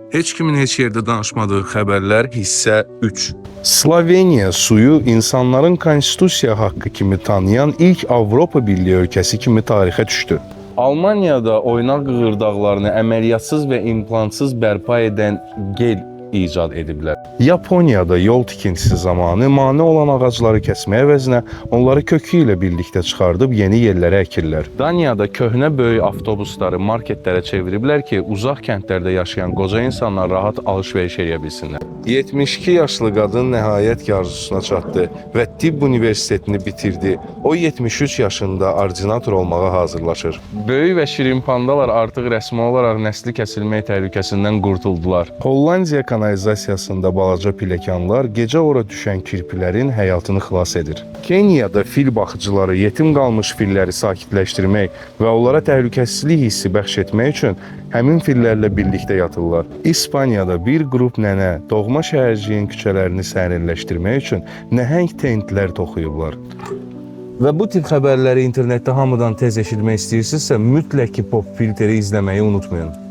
Heç kimin heç yerdə danışmadığı xəbərlər hissə 3. Sloveniya suyu insanların konstitusiya haqqı kimi tanıyan ilk Avropa Birliyi ölkəsi kimi tarixə düşdü. Almaniyada oynaq qığırdaqlarını əməliyyatsız və implantsız bərpa edən gel icad ediblər. Yaponiyada yol tikintisi zamanı mane olan ağacları kəsmək əvəzinə onları kökü ilə birlikdə çıxardıb yeni yerlərə əkirlər. Daniyada köhnə böyük avtobusları marketlərə çeviriblər ki, uzaq kəndlərdə yaşayan qoca insanlar rahat alış-veriş eləyə bilsinlər. 72 yaşlı qadın nəhayət ki arzusuna çatdı və tibb universitetini bitirdi. O 73 yaşında ordinator olmağa hazırlaşır. Böyük və şirin pandalar artıq rəsmi olaraq nəsli kəsilmək təhlükəsindən qurtuldular. Hollandiya kanalizasiyasında balaca pilləkənlər gecə ora düşən kirpilərin həyatını xilas edir. Keniyada fil baxıcıları yetim qalmış filləri sakitləşdirmək və onlara təhlükəsizlik hissi bəxş etmək üçün həmin fillərlə birlikdə yatırlar. İspaniyada bir qrup nənə doğma şəhərciyin küçələrini sərinləşdirmək üçün nəhəng tentlər toxuyublar. Və bu tip xəbərləri internetdə hamıdan tez eşitmək istəyirsinizsə, mütləq ki, Pop Filteri izləməyi unutmayın.